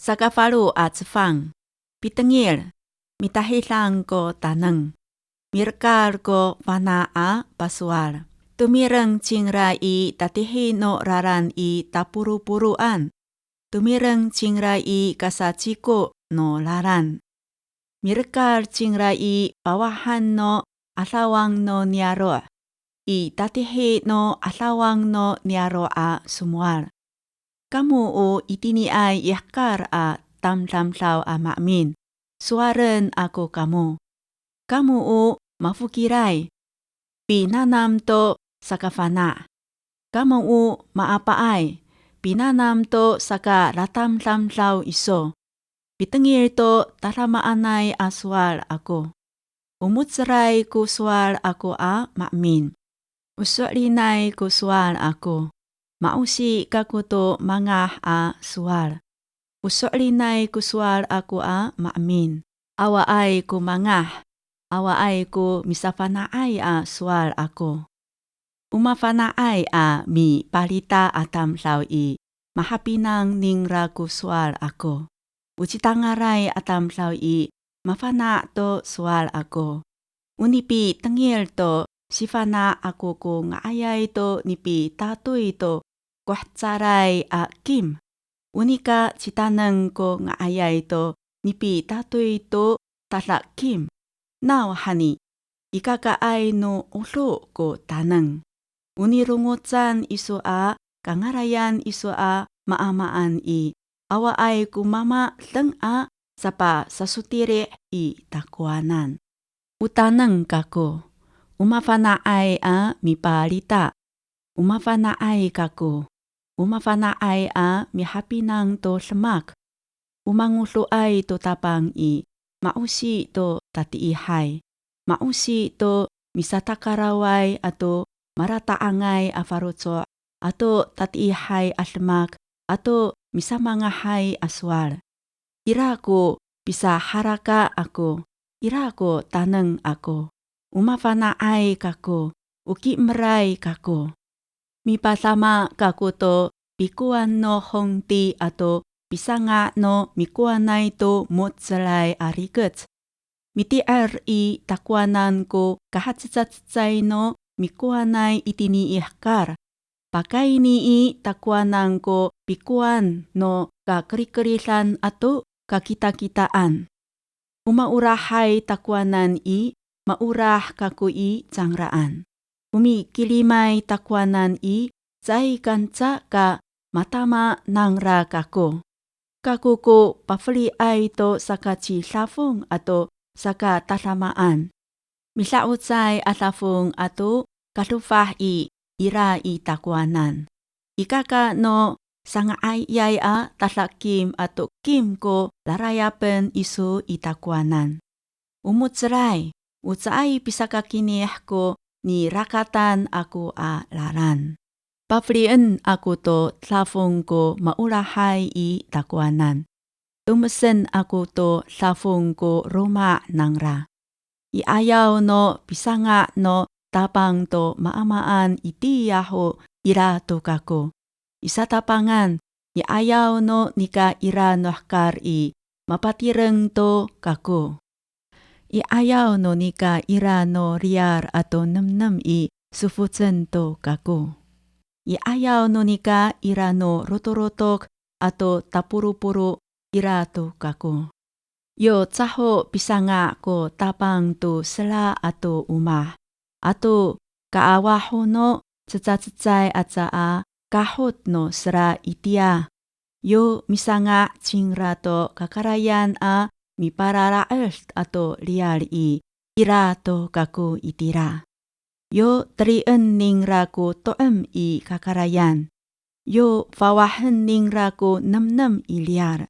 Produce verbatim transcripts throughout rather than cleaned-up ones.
Sakafalo a cefang. Pitengil, mitahidang ko taneng. Mirekal ko fana' a pasowal. Tomireng cingra i tatihi no lalan i taporoporoan. Tomireng cingra i kasaciko no lalan. Mirekal cingra i fawahan no 'adawang no niyaro', i tatihi no 'adawang no niyaro' a somowal. Kamo o itiniay i hekal a tamdamdaw a maemin, sowalen ako kamo. Kamo o mafokilay, pinanam to sakafana'. Kamo o maapaay, pinanam to sakalatamdamdaw iso. Pitengil to tadamaanay a sowal ako. O mo^celay ko sowal ako a maemin. O so'elinay ko sowal ako. Ma'osi kako to mangah a sowal. O so'elinay ko sowal ako a maemin. Awaay ko mangah, awaay ko misafana'ay a sowal ako. O mafana'ay a mipalita a tamdaw i, mahapinang ningra ko sowal ako. O citangalay a tamdaw i, mafana' to sowal ako. O nipitengil to sifana' ako ko nga'ayay to nipitatoy to kohecalay a kim. O nika citaneng ko nga'ayay to nipitatoy to tada kim. Nawhani, ikakaay no 'odo ko taneng. O nirongocan iso a kangalayan iso a maamaan i, awaay ko mama deng a sapasasotili' i takowanan. O taneng kako, o mafana'ay a mipalita, o mafana'ay kako, o mafana'ay a mihapinang to demak, o mangodoay to Tapang i, ma'osi to tatiihay, ma'osi to misatakaraway ato marata'angay a faloco' ato tatiihay a demak ato misamangahay a sowal. Ira ko pisaharaka ako, ira ko taneng ako, o mafana'ay kako, o kimeray kako. Mipadama kako to pikowan no hongti ato pisanga' no mikowanay to mo^celay a rikec. Miti'er i takowanan ko kahacecacecay no mikowanay itini i hekal. Pakayni i takowanan ko pikowan no kakerikeridan ato kakitakitaan. O maolahay takowanan i, maolah kako i cangraan. O mikilimay takowanan i, caay kanca ka matama nangra kako. Kako ko pafeliay to sakacidafong ato sakatadamaan. Mida'ocay a dafong ato kadofah i, ira i takowanan. Ikaka no sanga'ayay a tadakim ato kim ko lalayapen iso i takowanan. O mo^celay, o caay pisakakinih ko nirakatan ako a lalan. Pafelien ako to dafong ko maolahay i takowanan. Tomesen ako to dafong ko loma' nangra. I 'ayaw no pisanga' no Tapang to maamaan itiya ho ira to kako. I satapangan, i 'ayaw no nika ira no hekal i, mapatireng to kako. I 'ayaw no nika ira no riyar ato nemnem i, sofocen to kako. I 'ayaw no nika ira no rotorotok ato taporoporo ira to kako. Yo caho pisanga' ko Tapang to sera ato omah, ato kaawaho no cecacecay aca a kahot no sera itiya. Yo misanga' cingra to kakarayan a miparara'ed ato riyar i, ira to kako itira. Yo telien ningra ko to'em i kakarayan. Yo fawahen ningra ko nemnem i riyar.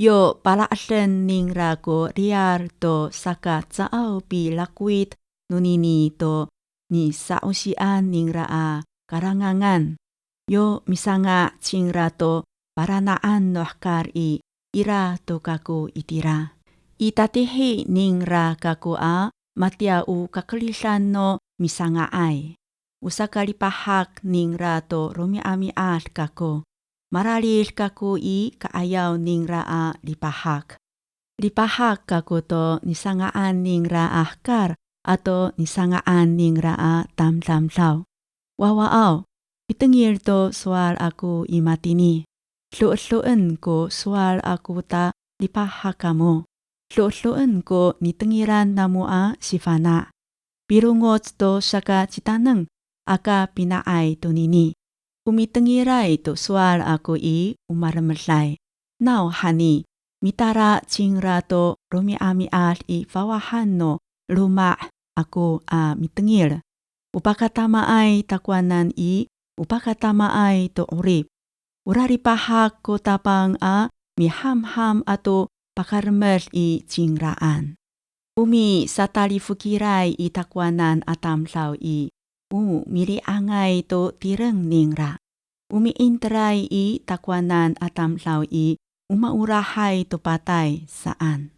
Yo pala'eden ningra ko riyar to saka caaw pilakowit nonini to nisa'osian ningra a karangangan. Yo misanga' cingra to parana'an no hekal i, ira to kako itira. I tatihi ningra kako a matiya o kakeridan no misanga'ay. O sakalipahak ningra to romi'ami'ad kako. mararid kako i ka'ayaw ningra a lipahak. Lipahak kako to nisanga'an ningra a hekal ato nisanga'an ningra a tamdamdaw. Wawaaw, mitengil to sowal ako i matini. Doedoen ko sowal ako ta lipahak kamo. Doedoen ko nitengilan namo a sifana'. Pilongoc to saka citaneng aka pina'ay tonini. O mitengilay to sowal ako i, o malemeday. Nawhani, mitala cingra to romi'ami'ad i fawahan no loma' ako a mitengil. O pakatamaay takowanan i, o pakatamaay to 'orip. O lalipahak ko Tapang a mihamham ato pakaremed i cingraan. O misatalifokilay i takowanan a tamdaw i, o mili'angay to tireng ningra. O mi'interay i takowanan a tamdaw i, o maolahay to patay saan.